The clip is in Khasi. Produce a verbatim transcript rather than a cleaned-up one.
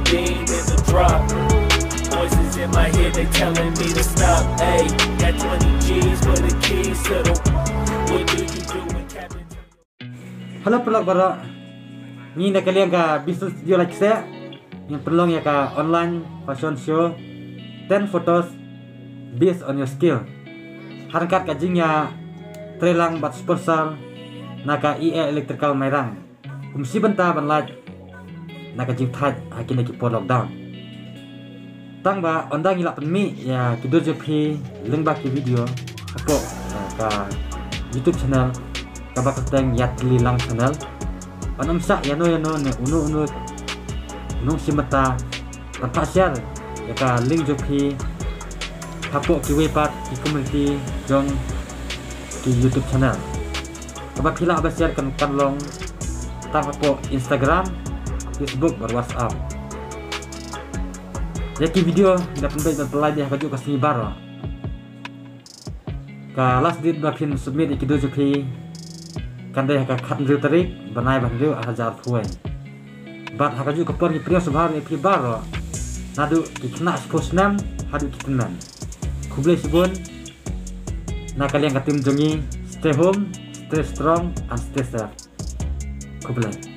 Being in the drop. Voices in my head, they telling me to stop. Ayy, got twenty G's for the keys to the. What do you do when Captain? Hello, paralok baroh. Ngi na ka liang ka Business Studio Laitkynseh ngin pynlong ïa ka online fashion show, ten photos based on your skill. Ha ryngkat ka jingïatreilang bad sponsor na ka E A Electrical Mairang. Ym shym bynta ban lait na ka jingthait ha kine ki por lockdown. Tang ba ynda ngi lah pynmih ïa ki dur jong phi lyngba ki video hapoh, eh, ka YouTube channel kaba kyrteng Ïatylli Lang Channel. Ban ym shah ïano ïano ne uno uno, ym shym bynta ban phah share ïa ka link jong phi hapoh kiwei pat ki community jong ki YouTube channel. Kaba phi lah ban share kan, kan long tang hapoh Instagram, Facebook bad WhatsApp. Ïa ki video ngi da pynbeit ban pynlait ïa ka juh ka sngi baroh. Ka last date ba phin submit ïa ki dur jong phi kan dei ha ka khathynriew tarik bnai ba hynriew arhajar arphew wei. Bad ha ka juh ka por ngi pdiang sngewbha ïa phi baroh, naduh ki khynnah shiphew snem haduh ki tymmen. Khublei shibun na ka liang ka team jong ngi. Stay home, stay strong and stay safe. Khublei.